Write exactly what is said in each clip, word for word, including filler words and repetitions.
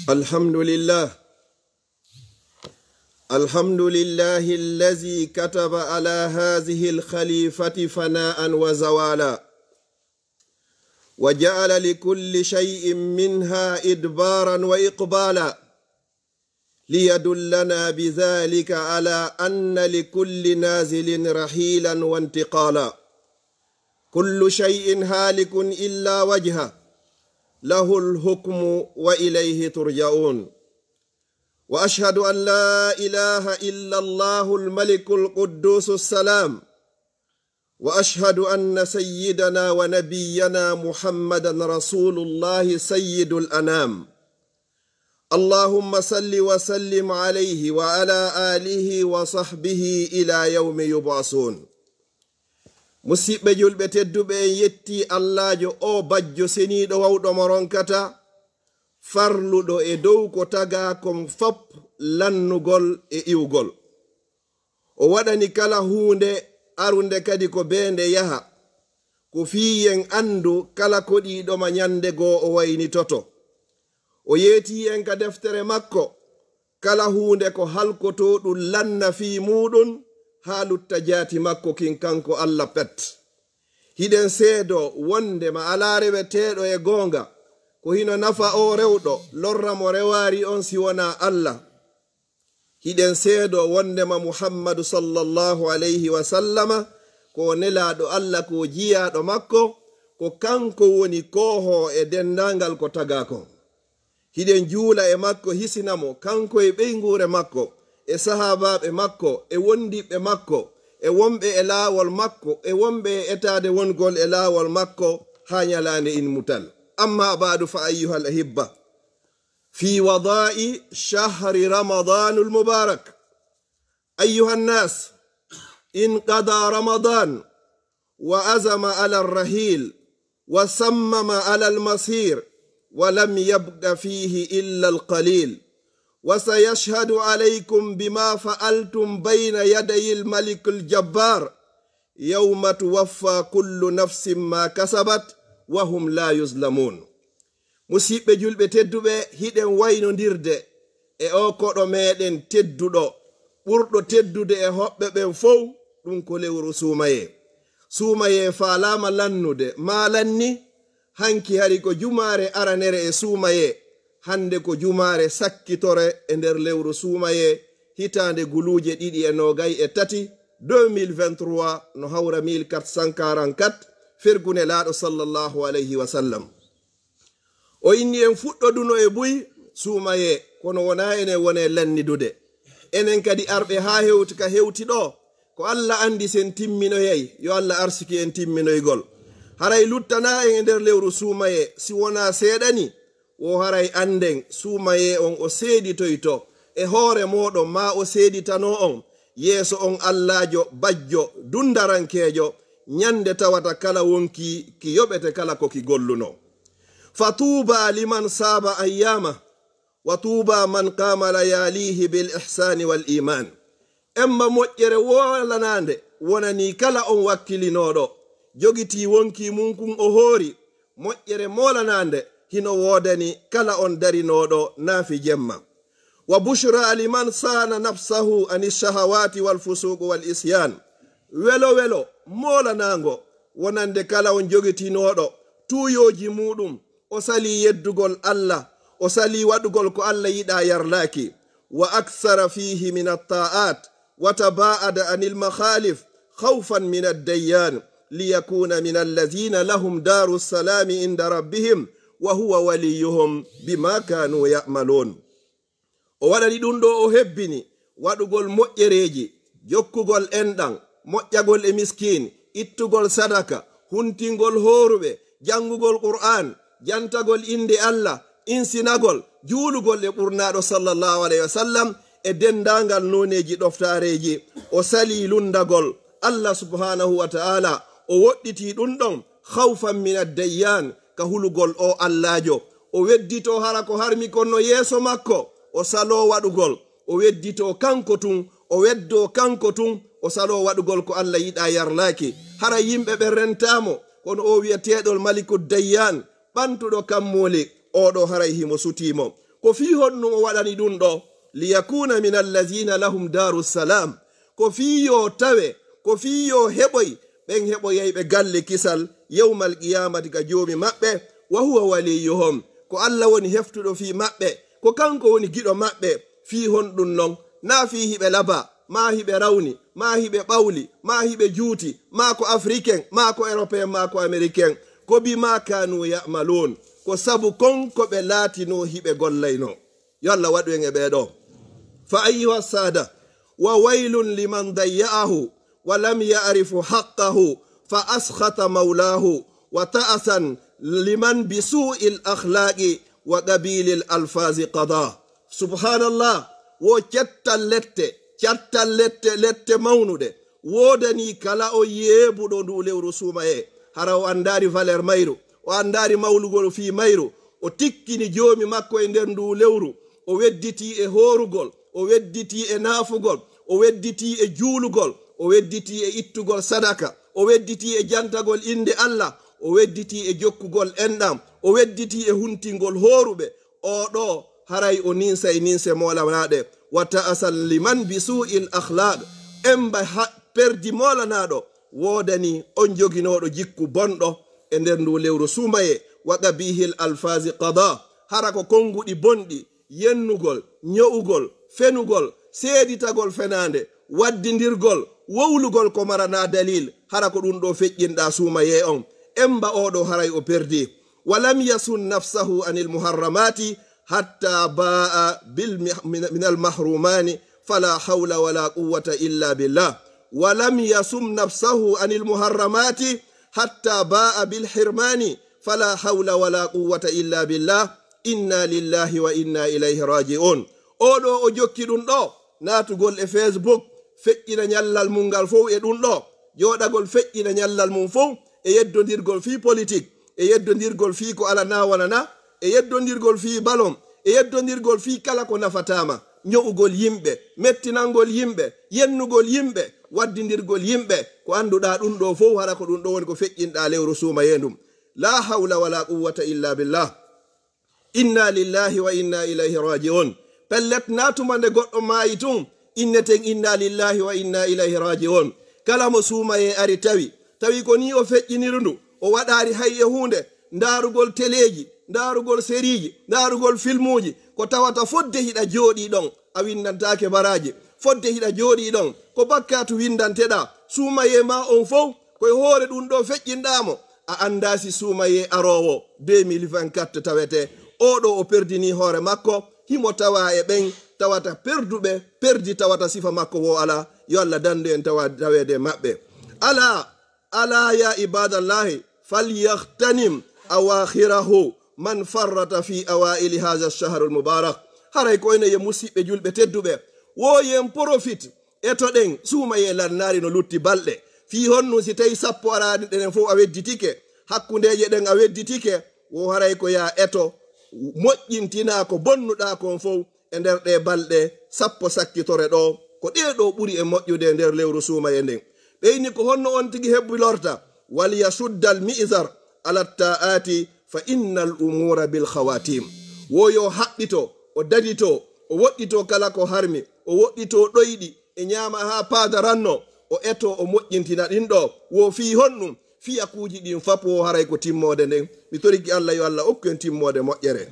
الحمد لله. الحمد لله الذي كتب على هذه الخليفة فناء وزوالا، وجعل لكل شيء منها إدبارا وإقبالا، ليدلنا بذلك على أن لكل نازل رحيلا وانتقالا. كل شيء هالك إلا وجهه، له الحكم وإليه ترجعون. وأشهد أن لا إله إلا الله الملك القدوس السلام، وأشهد أن سيدنا ونبينا محمدا رسول الله سيد الأنام. اللهم صل وسلم عليه وعلى آله وصحبه إلى يوم يبعثون. Musiɓɓe julɓe tedduɓe, en yetti Allaajo o bajjo seniiɗo wawɗo mo ronkata farluɗo e dow ko tagaa kon fop lannugol e iwgol. O waɗani kala huunde arunde kadi ko bee nde yaha. Ko fii en anndu kala koɗiiɗo ma ñande goo o waynitoto. O yeetii en ka deftere makko, kala huunde ko halkotoo ɗum lanna fii muuɗum haa lutta jaati makko kin kanko Alla pet. Hiɗen seedoo wonde ma alaa reweteeɗo e goonga, ko hino nafa oo rewɗo, lorra mo rewaari on si wonaa Alla. Hiɗen seedoo wonde ma Muhammadu sallallahu alayhi wa sallama ko nelaaɗo Alla, ko jiyaaɗo makko, ko kanko woni koohoo e denndaangal ko tagaa kon. Hiɗen juula e makko, hisina mo, kanko e ɓeynguure makko, e sahaabaaɓe makko, e wondiɓɓe makko, e wonɓe e laawol makko, e wonɓe e etaade wongol e laawol makko haa ñalaande inmutal. Amma ba'du, fa ayyuhal ahibba, fi wada'i shahri Ramadanul mubarak. أيها الناس، انقضى رمضان وعزم على الرحيل وصمم على المصير ولم يبق فيه إلا القليل، وسيشهد عليكم بما فعلتم بين يدي الملك الجبار يوم توفى كل نفس ما كسبت وهم لا يظلمون. Musiɓɓe julɓe tedduɓe, hiɗen waynondirde e oo koɗo meɗen tedduɗo, ɓurɗo teddude e hoɓɓe ɓen fow, ɗum ko lewru suumayee. Suumayee faalaama lannude, maa lanni, hanki hari ko jumaare aranere e suumayee, hannde ko jumaare sakkitore e nder lewru suumayee, hitaande guluuje ɗiɗi e noogay e tati, deux mille vingt-trois, no hawra mille quatre cent quarante-quatre, fergu Nelaaɗo sallallahu alayhi wa sallam. O inni en fuɗɗoduno e buy suumayee, kono wonaa enen woni e lannidude. Enen kadi arɓe haa hewti ka hewti ɗoo, ko Alla anndi si en timminoyay, yo Alla arsiki en timminoygol. Haray luttanaa en e nder lewru suumayee, si wonaa seeɗa ni, wo haray annden suumayee on o seeditoyto e hoore mooɗon, maa o seeditanoo on yeeso on Allaajo bajjo dundarankeejo, ñande tawata kala wonkii ki yoɓete kala ko ki gollunoo. Fa tuuba liman saama ayyaama, wa tuuba man qaama layaaliihi bil ihsaani wal iimaan. Emma moƴƴere woolanaande wonanii kala on wakkilinooɗo, jogitii wonkii mun kun o hoori. Moƴƴere moolanaande hino woodani kala on darinooɗo naafi jemma. Wa bushra liman saana nafsahu ani shahawaati wal fusuuq wal isyaan. Welo welo moolanaango wonande kala on jogitinooɗo tuuyooji muuɗum, o salii yeddugol Alla, o salii waɗugol ko Alla yiɗaa yarlaaki. Wa aksara fiihi min attaa'aat, wa tabaa'ada anil makhaalif, khawfan min addayyaan, liyakuuna min allaziina lahum daaru salaami inda rabbihim, wa huwa waliyyuhum bimaa kaanuu ya'maluun. O waɗani ɗum ɗoo, o hebbini waɗugol moƴƴereeji, jokkugol enɗan, moƴƴagol e miskiin, ittugol sadaka, huntingol hooruɓe, janngugol Qur'aan, jantagol innde Alla, insinagol, juulugol e ɓurnaaɗo sallallahu alayhi wa sallam, e denndaangal nooneeji ɗoftaareeji. O salii lunndagol Alla subhaanahu wa ta'aala, o woɗɗitii ɗum ɗon, khawfan min addayyaan, ka hulugol o Allaajo. O wedditoo hara ko harmi kon no yeeso makko, o saloo waɗugol. O wedditoo kanko tun, o weddoo kanko tun, o saloo waɗugol ko Alla yiɗaa yarlaaki. Hara yimɓe ɓen rentaamo, kono o wi'eteeɗo Maliku Dayyaan, ɓantuɗo kammuuli, Oɗo haray himo sutii mo. Ko fii honɗun o waɗani ɗun ɗoo? Liyakuna min allazina lahum daru salam. Ko fii yo tawe, ko fii yo heɓoy, ɓen heɓoyayɓe galle kisal, yawmal qiyamati ka Joomi maɓɓe, wa huwa waliyuhum. Ko Alla woni heftuɗo fii maɓɓe, ko kanko woni giɗo maɓɓe. Fii honɗun non? Naa fii hiɓe laba, maa hiɓe rawni, maa hiɓe ɓawli, maa hiɓe juuti, maa ko Afriken, maa ko Europeen, maa ko Ameriken. Ko bima kanu ya'malun. Ko sabu kon ko ɓe laatinoo hiɓe gollaynoo. Yo Alla waɗu en e ɓee ɗoo. Fa ayyuha saada, wa waylun liman dayya'ahu, wa lam ya'rifu haqqahu, fa askhata mawlahu, wa ta'asan liman bi su'il akhlaqi wa qabilil alfazi qada. Subhanallah, wo cettal lette, cattal lette, lette mawnuɗe, woodanii kala o yeebuɗo ndu lewru suumayee. Hara o anndaari valeur mayru, o anndaari mawlugol fii mayru, o tikkini Joomi makko e nder ndu lewru, o wedditii e hoorugol, o wedditii e naafugol, o wedditii e juulugol, o wedditii e ittugol sadaka, o wedditii e jantagol innde Alla, o wedditii e jokkugol enɗam, o wedditii e huntingol hooruɓe. Oɗo haray o ninsay ninse moolanaaɗe. Wa ta'asan liman bi su'il akhlaq. Emba ha-, perdi moolanaaɗo woodani on joginooɗo jikku bonɗo e nder ndu lewru suumayee. Wa qabihil alfazi qada. Hara ko konnguɗi bonɗi, yennugol, ño'ugol, fenugol, seeditagol fenaande, waddindirgol, wowlugol ko maranaa dalil, hara ko ɗun ɗoo feƴƴinɗaa suumayee on. Emba oɗo haray o perdi. Wa lam yasun nafsahu anil muharramati hatta ba'a bil mih-, min, minal mahrumani fala hawla wala quwwata illa billah. Wa lam yasum nafsahu anil muharramati hatta ba'a bil hirmani fala hawla wala quwwata illa billah. Inna lillahi wa inna ilayhi raji'un. Oɗo o jokki ɗun ɗoo, naatugol e Facebook, feƴƴina ñallal mun ngal fow e ɗun ɗoo, jooɗagol feƴƴina ñallal mun fow e yeddondirgol fii politik, e yeddondirgol fii ko alanaa wonanaa, e yeddondirgol fii balon, e yeddondirgol fii kala ko nafataa ma, ño'ugol yimɓe, mettinangol yimɓe, yennugol yimɓe, waddindirgol yimɓe, ko annduɗaa ɗun ɗoo fow hara ko ɗun ɗoo woni ko feƴƴinɗaa lewru suumayee ndun. La hawla wala quwwata illa billah. Inna lillahi wa inna ilayhi raji'un. Pellet, naa tuma nde goɗɗo maayi tun, inneten inna lillahi wa inna ilayhi raji'un. Kala mo suumayee ari tawi, tawi ko nii o feƴƴiniri ndu, o waɗaali hay e huunde, ndaarugol teleeji, ndaarugol seriiji, ndaarugol filmuuji, ko tawata fodde hiɗa jooɗii ɗon, a winndantaake baraaji, fodde hiɗa jooɗii ɗon, ko bakkaatu winndanteɗaa, suumayee maa on fow, ko e hoore ɗun ɗoo feƴƴinɗaa mo. A anndaa si suumayee aroowo deux mille vingt-quatre tawete. Oɗo o perdinii hoore makko, himo tawaa e ɓen tawata perduɓe, perdi tawata sifa makko woo alaa. Yo Alla dandu en tawa-, taweede e maɓɓe. Alaa, alaa ya ibadallahi, falyagtanim awakhirahu man farrata fi awaili hadha ash-shahr al-mubarak. Haray ko enen yo musiɓɓe julɓe tedduɓe, wo yo en profit, etoɗen suumayee lannaari no lutti balɗe. Fii honɗun si tawi sappo araani ɗen fow a wedditike, hakkundeeje ɗen a wedditike, wo haray ko yo a eto, moƴƴintinaa ko bonnuɗaa kon fow e nder ɗee balɗe sappo sakkitore ɗoo. Ko ɗee ɗoo ɓuri e moƴƴude e nder lewru suumayee nden. Ɓe inni ko honno on tigi hebbilorta, wal yashuddal mi'zar ala ta'ati fa innal umura bil khawatim. Wo yo haɓɓito, o dadito, o woɗɗito kala ko harmi, o woɗɗito ɗoyɗi, e ñaama haa paadaranno, o eto, o moƴƴintina ɗin ɗoo. Wo fii honɗun? Fiyakuuji ɗin fap wo haray ko timmoode nden. Mi toriki Alla yo Alla okku en timmoode moƴƴere.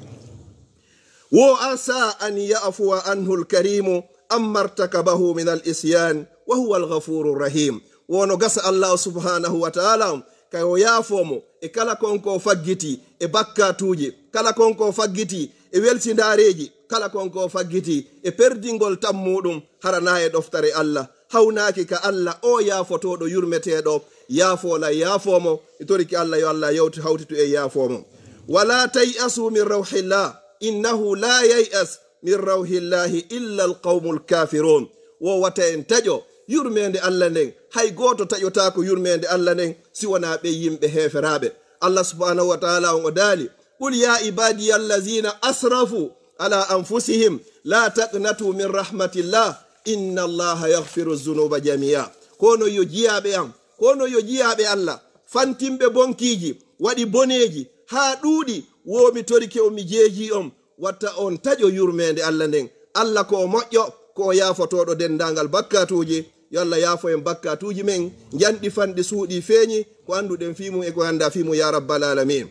Wo asa an ya'fuwa anhu al-karimu amma irtakabahu min al-isyan wa huwa al-ghafuru rahim. Wo no gasa Allahu subhanahu wa ta'ala on, kay o yaafoo mo e kala kon ko faggiti e bakkaatuuji, kala kon ko faggiti e welsindaareeji, kala kon ko faggiti e perdingol tammuɗum, hara naa e ɗoftare Alla. Hawnaaki ka Alla, o yaafotooɗo, yurmeteeɗo, yaafoo la, yaafoo mo. E toriki Alla, yo Alla yawti, hawtitu e yaafoo mo. Wala tay'asu min rawhillah, innahu la yay'as min rawhillahi illa alqawmul kafirun. Wo wata en taƴo yurmeende Alla nden. Hay gooto taƴotaako yurmeende Alla nden si wonaa ɓe yimɓe heeferaaɓe. Alla subhanahu wa ta'ala on o daali, "Qul ya ibadiya allazina asrafu ala anfusihim la taqnatu min rahmatillah, inna Allaha yaghfiru dhunuba jami'a." Kono yo jiyaaɓe am, kono yo jiyaaɓe Alla, fantimɓe bonkiiji, waɗi boneeji haa ɗuuɗi, Wo mi torike on, mi jeeji on, watta on taƴo yurmeende Allah nden. Allah ko o moƴƴo, ko o yaafotooɗo denndaangal bakkaatuuji. Yo Allah yaafo en bakkaatuuji men, njanɗi fanɗi suuɗi feeñi, ko annduɗen fii mum e ko anndaa fii mum, yaa rabbal aalamiin.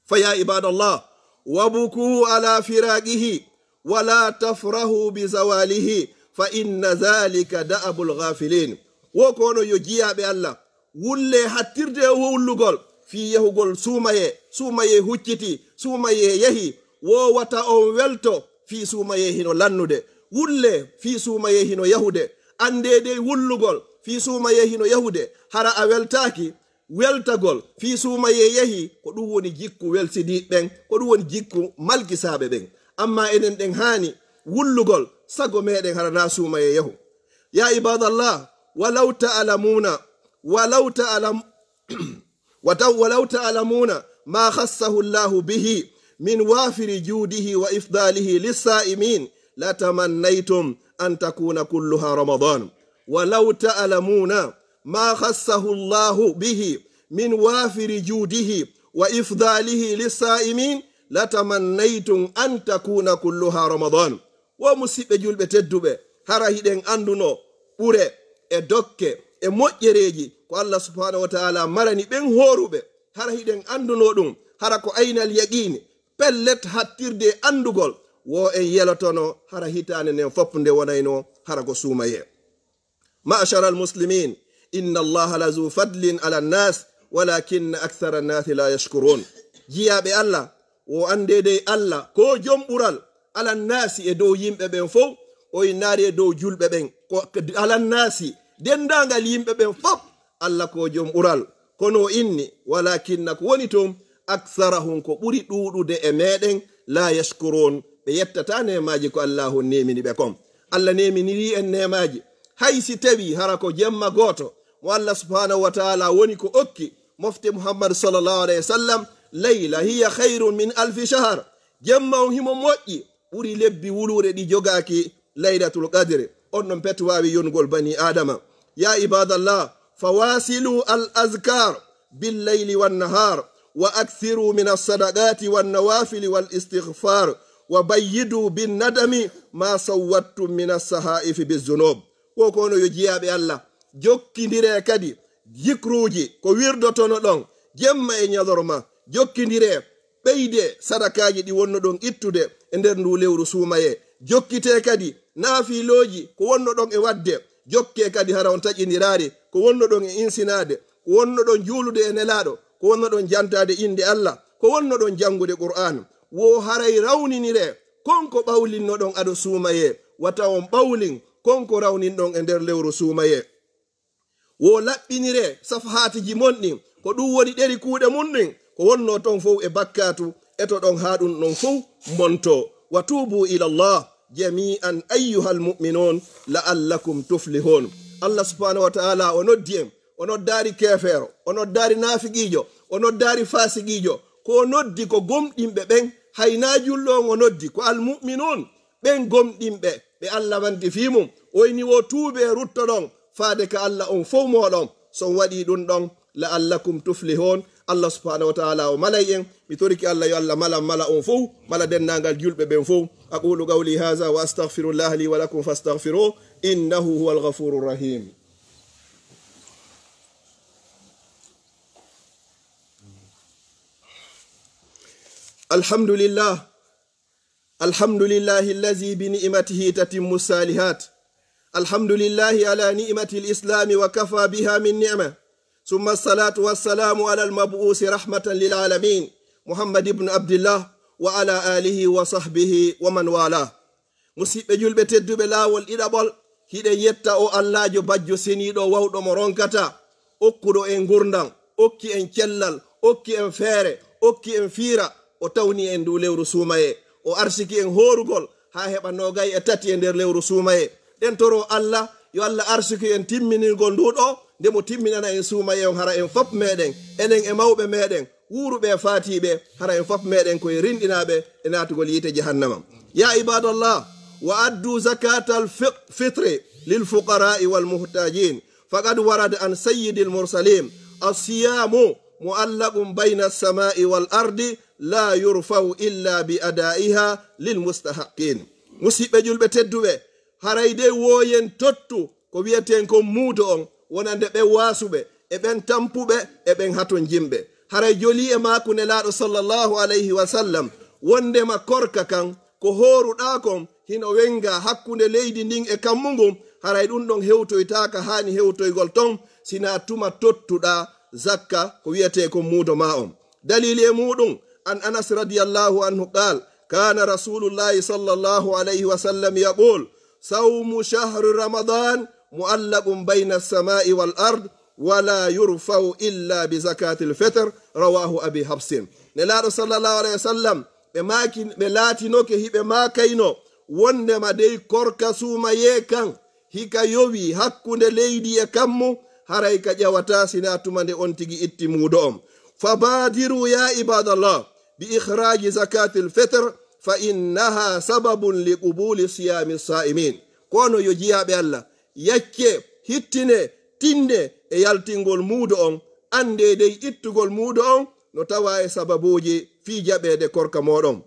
Fa yaa ibaadallah, wabkuu alaa firaaqihi, wa laa tafrahuu bi zawaalihi, fa inna zaalika da'abul ghaafiliin. Wo ko onon yo jiyaaɓe Allah, wullee hattirde e wullugol fii yahugol suumayee, suumayee hucciti, suumayee yahi, wo wata on welto fii suumayee hino lannude. Wullee fii suumayee hino yahude. Anndee dey wullugol fii suumayee hino yahude, hara a weltaaki. Weltagol fii suumayee yahi, ko ɗum woni jikku welsidiiɓe ɓen, ko ɗum woni jikku malkisaaɓe ɓen. Ammaa enen ɗen haani wullugol sago meɗen hara naa suumayee yahu. Yaa ibaadallah, walaw ta'lamuuna, walaw ta'lam-, wataw-, walaw ta'lamuuna maa khassahu Allahu bihi min waafiri juudihi wa ifdaalihi lissaa'imiin, latamannaytum an takuuna kulluhaa Ramadaan. Walaw ta'lamuuna maa khassahu Allahu bihi min waafiri juudihi wa ifdaalihi lissaa'imiin, latamannaytum an takuuna kulluhaa Ramadaan. Wo musiɓɓe julɓe tedduɓe, hara hiɗen anndunoo ɓure e dokke e moƴƴereeji ko Allah subhaanahu wa ta'aalaa marani ɓen hooruɓe, hara hiɗen anndunoo ɗum, hara ko aynal yaqiini, pellet hattirde e anndugol, wo en yelotono hara hitaande nden fof nde wonaynoo hara ko suumayee. Ma'sharal muslimiin, inna Allaha lazuu fadlin alan naas, walaakinna akthara naasi laa yashkuruun. Jiyaaɓe Allah, wo anndee dey Allah ko jom ɓural, alan naasi, e dow yimɓe ɓen fof, o innaali e dow julɓe ɓen, ko alan naasi, denndaangal yimɓe ɓen fof, Allah ko jom ɓural. Kono o inni, walaakinna ko woni toon, aktharahum, ko ɓuri ɗuuɗude e meɗen, laa yashkuruun, ɓe yettataa neemaaji ko Allaahu neemini ɓe kon. Allah neeminiri en neemaaji, hay si tawii hara ko jemma gooto mo Allah subhaanahu wa ta'aalaa woni ko okki mofte Muhammad sallallahu alayhi wa sallam, layla hiya khayrun min alfi shahar, jemma on himo moƴƴi ɓuri lebbi wuluure ɗi jogaaki Laylatul Qadri. On ɗon pet waawi yonugol banii Aadama. Yaa ibaadallah, fawaasiluu al azkaar bil layli wan nahaar, wa akthiru min as-sadaqaati wan nawaafili wal istighfaar, wa bayyidu bin nadami maa sawwattum min as-sahaa'ifi biz zunub. Wo ko onon yo jiyaaɓe Allah, jokkindiree kadi jikruuji ko wirdotono ɗon jemma e ñalorma, jokkindiree, ɓeydee sadakaaji ɗi wonnoɗon ittude e nder nduu lewru suumayee, jokkitee kadi naafilooji ko wonnoɗon e waɗde, jokkee kadi hara on taƴindiraali ko wonnoɗon e insinaade, ko wonnoɗon juulude e Nelaaɗo, ko wonnoɗon jantaade innde Allah, ko wonnoɗon janngude Qur'aan. Wo haray rawniniree kon ko ɓawlinnoɗon ado suumayee, wata on ɓawlin kon ko rawninɗon e nder lewru suumayee. Wo laɓɓiniree safahaatiji mon ɗin, ko ɗum woni ɗeri kuuɗe mun ɗin, ko wonnoo ton fow e bakkaatu, etoɗon haa ɗum ɗon fow montoo. Wa tuubuu ilallah jamii'an ayyuhal mu'minuun la'allakum tuflihuun. Allah subhaanahu wa ta'aalaa o noddi en, o noddaali keefeero, o noddaali naafiqiijo, o noddaali faasiqiijo, ko o noddi ko gomɗinɓe ɓen, hay naa julɗo on o noddi, ko al mu'minuun. Ɓen gomɗinɓe, ɓe Allah manti fii mum, o inni wo tuubee ruttoɗon faade ka Allah on fow mooɗon. So on waɗii ɗum ɗon, la'allakum tuflihuun. Allah subhaanahu wa ta'aalaa o malay en. Mi torike Allah yo Allah malan mala on fow, mala denndaangal julɓe ɓen fow. Aquulu qawlii haazaa wa astaghfirullaaha lii wa lakum fastaghfiruuhu, innahu huwal ghafuurur rahiim. Alhamdulillah. الحمد لله الذي بنعمته تتم الصالحات. الحمد لله على نعمة الإسلام وكفى بها من نعمة. ثم الصلاة والسلام على المبعوث رحمة للعالمين محمد بن عبد الله وعلى آله وصحبه ومن والاه. Musiɓɓe julɓe tedduɓe, laawol ɗiɗaɓol, hiɗen yetta o Allaajo bajjo seniiɗo wawɗo mo ronkataa, okkuɗo en ngurndan, okki en cellal, okki en feere, okki en fiira, o tawni en ndu lewru suumayee, o arsiki en hoorugol haa heɓa noogay e tati e nder lewru suumayee. Ɗen toro Allah, yo Allah arsiki en timminirgol ndu ɗo, nde mo timminana en suumayee on hara en fop meɗen, enen e mawɓe meɗen, wuuruɓe e faatiiɓe, hara en fof meɗen koye rinɗinaaɓe e naatugol yiite jahannama. Ya ibadallah, wa addu zakatal fi-, fitri lil fuqara'i wal muhtajin. Faqad warada an sayyidil mursalin, as-siyamu mu'allaqun bayna as-sama'i wal ardi, لا يرفع إلا بأدائها للمستحقين. Musidɓe julɓe tedduɓe, haray dey wooyen tottu ko wi'eten kon muudo on, wonande ɓen waasuɓe, e ɓen tampuɓe, e ɓen hatonjinɓe. Haray jolii e maaku Nelaaɗo sallallahu alayhi wa sallam, wondema korka kan, ko hooruɗaa kon, hino wenga hakkunde leydi ndin e kammu ngun, haray ɗun ɗon hewtoytaaka haani hewtoygol ton, sinaa tuma tottuɗaa zakka ko wi'etee kon muudo maa on. Dalili e muɗum, عن أنس رضي الله عنه قال: كان رسول الله صلى الله عليه وسلم يقول: صوم شهر رمضان معلق بين السماء والأرض ولا يرفع إلا بزكاة الفطر. رواه أبي حفص. Nelaaɗo sallallahu alayhi wa sallam, ɓe maaki, ɓe laatinoke hiɓe maakayno wondema dey korka suumayee kan, hika yowii hakkunde leydi e kammu, haray ka ƴawataa sinaa tuma nde on tigi itti muudo on. فبادروا يا عباد الله بإخراج زكاة الفطر فإنها سبب لقبول صيام الصائمين. Kono yo jiyaaɓe Alla, yaccee, hittinee, tinnee e yaltingol muudo on, anndee dey ittugol muudo on no tawaa e sababuuji fii jaɓeede korka mooɗon.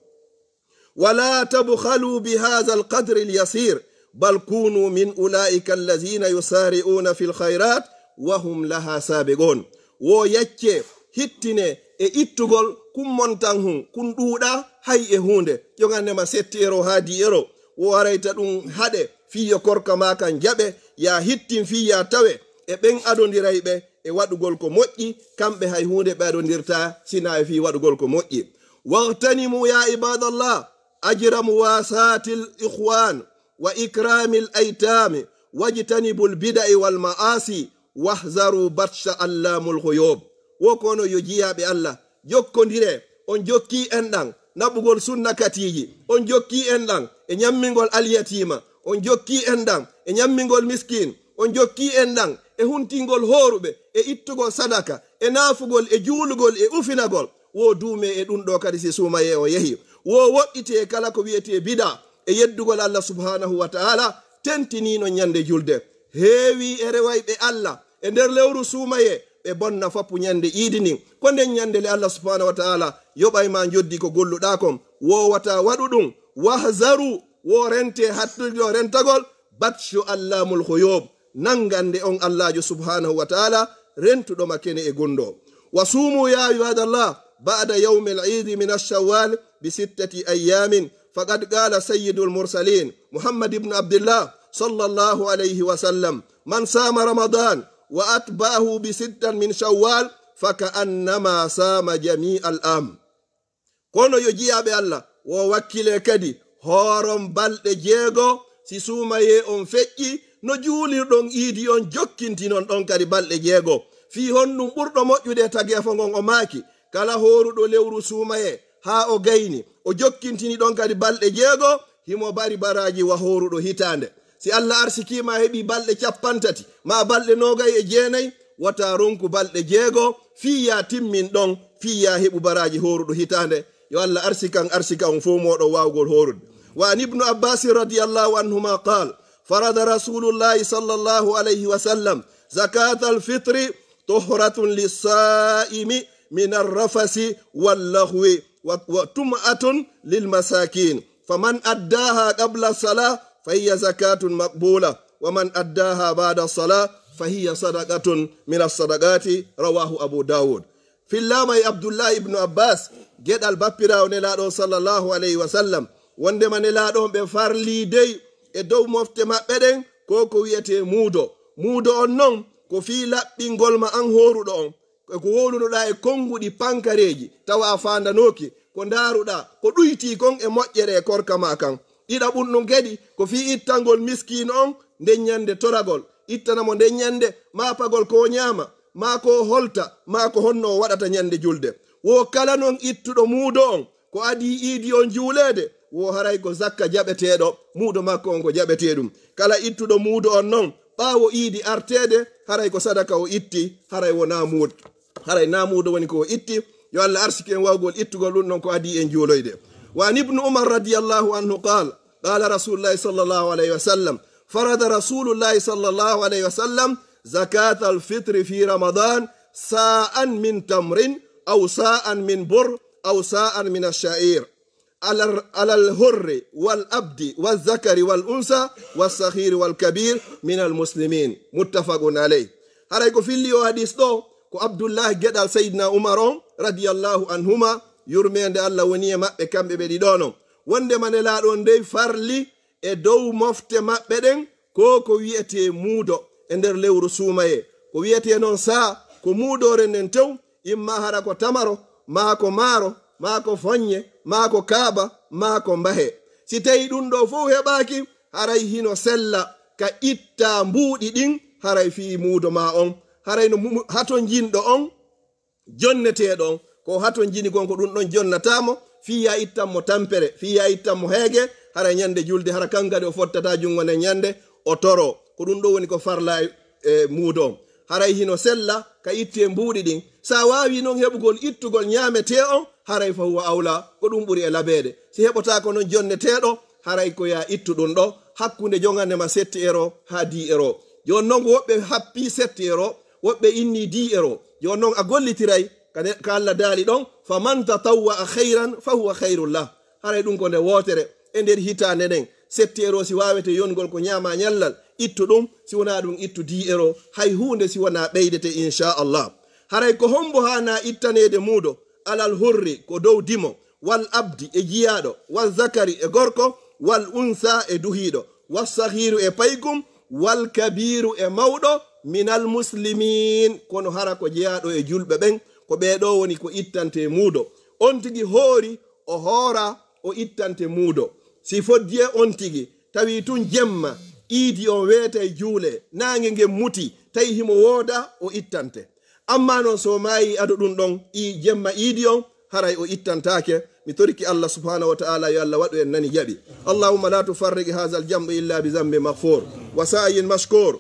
ولا تبخلوا بهذا القدر اليسير، بل كونوا من أولئك الذين يسارعون في الخيرات وهم لها سابقون. Wo yaccee, hittinee e ittugol kun montan hun, kun ɗuuɗaa hay e huunde. Ƴogannde ma sept euro haa dix euro. Wo arayta ɗun haɗe fii yo korka maa kan jaɓe, yaa hittin fii yaa tawe e ɓen adondirayɓe e waɗugol ko moƴƴi, kamɓe hay huunde ɓe adondirtaa sinaa e fii waɗugol ko moƴƴi. واغتنموا يا عباد الله أجر مواساة الإخوان وإكرام الأيتام واجتنبوا البدع والمعاصي واحذروا بطش علام الغيوب. Wo kono yo jiyaaɓe Alla, jokkondiree, on jokkii enɗan naɓugol sunna katiiji, on jokkii enɗan e ñammingol alyatiima, on jokkii enɗan e ñammingol miskiin, on jokkii enɗan e huntingol hooruɓe, e ittugol sadaka, e naafugol, e juulugol, e ufinagol. Wo duumee e ɗun ɗoo kadi si suumayee on yehii. Wo woɗɗitee kala ko wi'etee bidaa e yeddugol Alla subhaanahu wa ta'aala, tentiniino ñande julde. Heewii e rewayɓe Alla e nder lewru suumayee, ɓe bonna fappu ñande iidi ndin. Ko nden ñande le Alla subhaanahu wa ta'aala yoɓay ma njoddi ko golluɗaa kon. Woowataa waɗu ɗun. Wahzaru, wo rentee, hattindoo rentagol, batshu allamul ghuyub, nangande on Allaajo subhaanahu wa ta'aala, rentuɗo ma kene e gunndoo. وصوموا يا عباد الله بعد يوم العيد من الشوال بستة أيام، فقد قال سيد المرسلين محمد بن عبد الله صلى الله عليه وسلم: من صام رمضان وأتبعه بستا من شوال فكأنما صام جميع العام. Kono yo jiyaaɓe Alla, wo wakkilee kadi hooron balɗe jeego, si suumayee on feƴƴi, no juulirɗon iidi on, jokkintinon ɗon kadi balɗe jeego. Fii honɗun ɓurɗo moƴƴude e tageefo ngon? O maaki, kala hooruɗo lewru suumayee haa o gayni, o jokkintini ɗon kadi balɗe jeego, himo bari baraaji wa hooruɗo hitaande. Si Alla arsikii ma a heɓii balɗe cappanɗe tati, maa balɗe noogay e jeenay, wota ronku balɗe jeego, fii yaa timmin ɗon, fii yaa heɓu baraaji hooruɗo hitaande. Yo Alla arsikan, arsika on fow mooɗon waawugol hoorude. وعن ابن عباس رضي الله عنهما قال: فرض رسول الله صلى الله عليه وسلم زكاة الفطر طهرة للصائم من الرفث واللغو و-، وطعمة للمساكين، فمن أداها قبل الصلاة فهي زكاة مقبولة، ومن أداها بعد الصلاة فهي صدقة من الصدقات. رواه أبو داود. Fillaama e Abdullahi ibnu Abbas, geɗal bappiraawo Nelaaɗo on sallallahu alayhi wa sallam, wondema Nelaaɗo on ɓe farlii dey e dow mofte maɓɓe ɗen ko ko wi'etee muudo. Muudo on non ko fii laɓɓingol ma an hooruɗo on, e ko wowlunoɗaa e konnguɗi pankareeji, tawa a faandanooki ko ndaaruɗaa, ko ɗuytii kon e moƴƴere e korka maa kan. Ɗiɗaɓun ɗun kadi ko fii ittangol miskiino on nden ñande toragol, ittana mo nden ñande maapagol ko o ñaama, maa ko o holta, maa ko honno o waɗata ñande julde. Wo kala non ittuɗo muudo on ko adii iidi on juuleede, wo haray ko zakka jaɓeteeɗo, muudo makko on ko jaɓeteeɗum. Kala ittuɗo muudo on non ɓaawo iidi arteede, haray ko sadaka o itti, haray wonaa muudo. Haray naa muudo woni ko o itti. Yo Alla arsike en waawgol ittugol ɗun ɗon ko adii en juuloyde. وعن ابن عمر رضي الله عنه قال: قال رسول الله صلى الله عليه وسلم: فرض رسول الله صلى الله عليه وسلم زكاة الفطر في رمضان صاعا من تمر أو صاعا من بر أو صاعا من الشعير على، على الحر والعبد والذكر والأنثى والصغير والكبير من المسلمين. متفق عليه. Haray ko filli o hadis ɗo, ko Abdullahi geɗal Seydina Umar on, radiyallahu anhuma, yurmeende Allah woni e maɓɓe kamɓe ɓe ɗiɗo non. Wonde ma Nelaaɗo on dey farli e dow mofte maɓɓe ɗen, ko ko wi'etee muudo e nder lewru suumayee. Ko wi'etee non saa, ko muudoore nden tew, imma hara ko tamaro, maa ko maaro, maa ko foññe, maa ko kaaba, maa ko mbahe. Si tawii ɗum ɗoo fow heɓaaki, haray hino sella ka ittaa mbuuɗi ɗin, haray fii muudo maa on. Haray no mu-, hatonjinɗo on, jonneteeɗo on, ko hatonjini kon, ko ɗum ɗon jonnataa mo, fii yaa ittan mo tampere, fii yaa ittan mo heege, hara ñande julde, hara kan kadi o fottataa junngo nden ñande, o toroo. Ko ɗum ɗon woni ko farlaa e, e muudo on. Haray hino sella ka ittee mbuuɗi ɗin. Si a waawii non heɓugol ittugol ñaametee on, haray fa huwa awlaa, ko ɗum ɓuri e labeede. Si heɓotaako non jonneteeɗo, haray ko yaa ittu ɗum ɗo, hakkunde jongande ma sept euros haa dix euros. Jooni non ko woɓɓe happii sept euros, woɓɓe innii dix euros. Jooni non a gollitiray ka ne, ka Allah daali ɗon, "Faman tatawwa'a khayran fa huwa khayrun lah." Haray ɗum ko nde wootere e nder hitaande nden. Sept euros si waawete yongol ko ñaamaa ñallal, ittu ɗum, si wonaa ɗum ittu dix euros, hay huunde si wonaa ɓeydete, inchallah. Haray ko hombo haanaa ittaneede muudo? Alal hurri, ko dow dimo, wal abdi, e jiyaaɗo, wal zakari, e gorko, wal unsa, e duhiiɗo, wal sahiiru, e paykum, wal kabiiru, e mawɗo, minal muslimiin, kono hara ko jeyaaɗo e julɓe ɓen, ko ɓee ɗoo woni ko ittantee muudo. On tigi hoori, o hoora, o ittante muudo. Si foddiyee on tigi, tawi tun jemma iidi on weetay juulee, naange ngen muti, tawi himo wooda, o ittante. Amma non so maayi ado ɗum ɗon, i jemma iidi on, haray o ittantaake. Mi toriki Allah subhanahu wa ta'ala, yo Allah waɗu en nani jaɓi. اللهم لا تفرق هذا الجمع إلا بذنب مغفور وسعي مشكور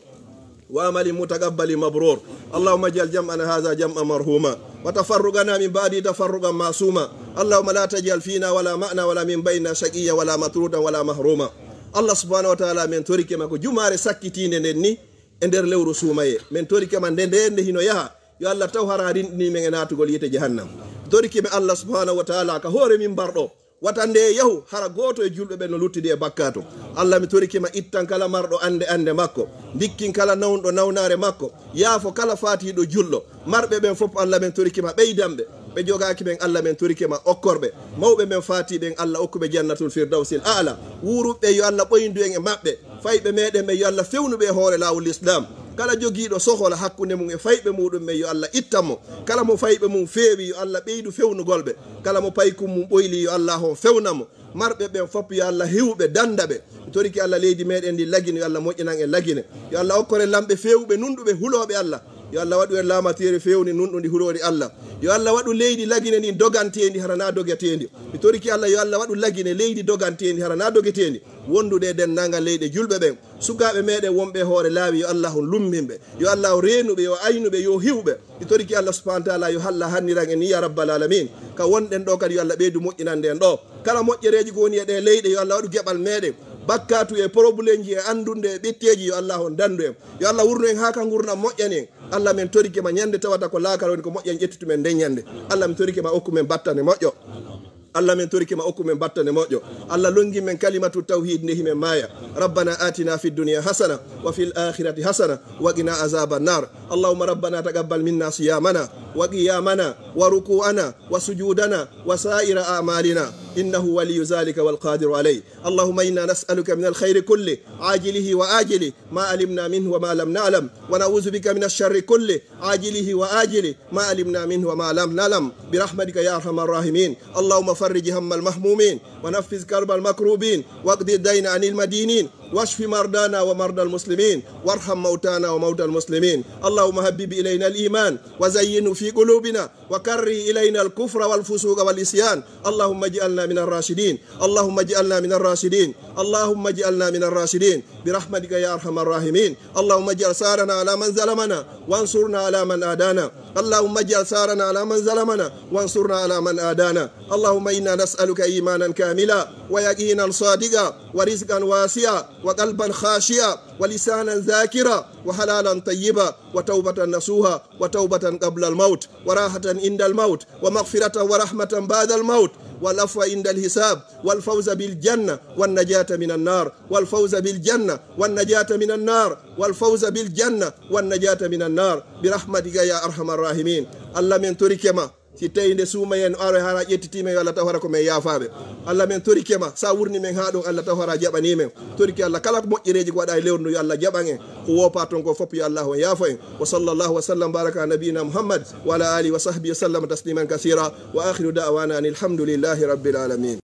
وعمل متقبل مبرور. اللهم اجعل جمعنا هذا جمعا مرحوما وتفرقنا من بعده تفرقا معصوما. اللهم لا تجعل فينا ولا معنا ولا من بيننا شقيا ولا مطرودا ولا محروما. Allah subhanahu wa ta'ala, men torike ma ko jumaare sakkitiinde nden ni, e nder lewru suumayee. Men torike ma nde, nde, nde hino yaha, yo Allah taw hara rinɗini men e naatugol yiite jahannam. Torike men Allah subhanahu wa ta'ala ka hoore min mbarɗo, wata nde yahu hara gooto e julɓe ɓen no luttidi e bakkaatu. Allah, mi torike ma, ittan kala marɗo annde annde makko, ndikkin kala nawnɗo nawnaare makko, yaafo kala faatiiɗo julɗo. Marɓe ɓen fof, Allah, men torike ma, ɓeydan ɓe. Ɓe jogaaki ɓen, Allah, men torike ma, okkor ɓe. Mawɓe men faati ɓen, Allah, okku ɓe jannatul firdawsil a'la. Wuuruɓe ɓe, yo Allah ɓoyndu en e maɓɓe. Fayɓe meɗen ɓe, yo Allah fewnu ɓe e hoore laawol Islam. Kala jogiiɗo sohola hakkunde mum e fayɓe muɗum ɓe, yo Allah ittan mo. Kala mo fayɓe mum feewi, yo Allah ɓeydu fewnugol ɓe. Kala mo paykum mum ɓoyli, yo Allah on fewna mo. Marɓe ɓen fof, yo Allah hiw ɓe, danda ɓe. Mi torike Allah leydi meɗen ndi Lagine, yo Allah moƴƴinan en Lagine. Yo Allah okkore lamɓe feewuɓe, nunɗuɓe, hulooɓe Allah. Yo Allah waɗu en laamateeri feewndi, nunɗundi, huloondi Allah. Yo Allah waɗu leydi Lagine ndin doganteendi, hara na dogeteendi. Mi torike Allah, yo Allah waɗu Lagine leydi doganteendi, hara na dogeteendi. Wondude e denndaangal leyɗe julɓe ɓen. Sukaaɓe meɗen wonɓe e hoore laawi, yo Allah on lummin ɓe. Yo Allah on reenu ɓe, yo aynu ɓe, yo hiw ɓe. Mi torike Allah subhanahu wa ta'ala, yo Allah hanniran en ni, ya rabbal alamin. Ka wonɗen ɗo kadi, yo Allah ɓeydu moƴƴinande en ɗo. Kala moƴƴereeji ko woni e ɗe leyɗe, yo Allah waɗu geɓal meɗen. Bakkaatu e probleemji e andunde e ɓetteeji, yo Allah on dandu en. Yo Allah wurnu en haa ka ngurndan moƴƴani en. Allah, men torike ma, ñande tawata ko laakara woni ko moƴƴani ƴettitu men nden ñande. Allah, men torike ma, okku men battane moƴƴo. Allah, men torike ma, okku men battane moƴƴo. Allah, longin men kalimatu tawhid nde himen maaya. ربنا آتنا في الدنيا حسنة وفي الآخرة حسنة وقنا عذاب النار. اللهم ربنا تقبل منا صيامنا وقيامنا وركوعنا وسجودنا وسائر أعمالنا، إنه ولي ذلك والقادر عليه. اللهم إنا نسألك من الخير كله عاجله وآجله ما علمنا منه وما لم نعلم، ونعوذ بك من الشر كله عاجله وآجله ما علمنا منه وما لم نعلم، برحمتك يا أرحم الراحمين. اللهم فرج هم المهمومين، ونفس كرب المكروبين، واقض الدين عن المدينين، واشف مرضانا ومرضى المسلمين، وارحم موتانا وموتى المسلمين. اللهم حبب إلينا الإيمان وزينه في قلوبنا، وكره إلينا الكفر والفسوق والعصيان. اللهم اجعلنا من الراشدين. اللهم اجعلنا من الراشدين. اللهم اجعلنا من الراشدين برحمتك يا أرحم الراحمين. اللهم اجعل ثارنا على من ظلمنا وانصرنا على من عادانا. اللهم اجعل ثارنا على من ظلمنا وانصرنا على من عادانا. اللهم إنا نسألك إيمانا كاملا ويقينا صادقا ورزقا واسعا وقلبا خاشعا ولسانا ذاكرا وحلالا طيبا وتوبة نصوحا وتوبة قبل الموت وراحة عند الموت ومغفرة ورحمة بعد الموت والعفو عند الحساب والفوز بالجنة والنجاة من النار والفوز بالجنة والنجاة من النار والفوز بالجنة والنجاة من النار برحمتك يا أرحم الراحمين. Allah, men torike ma, si tawi nde suumayen aro hara ƴettitimen, yo Allah taw hara ko men yaafaaɓe. Allah, men torike ma, sa wurni men haa ɗum, Allah taw hara jaɓani men. Torike Allah, kala ko moƴƴereeji ko waɗa e lewru ndu, yo Allah jaɓan en. Ko woopa toon ko fof, yo Allah on yaafo en. وصلى الله وسلم وبارك على نبينا محمد وعلى آله وصحبه وسلم تسليما كثيرا. وآخر دعوانا أن الحمد لله رب العالمين.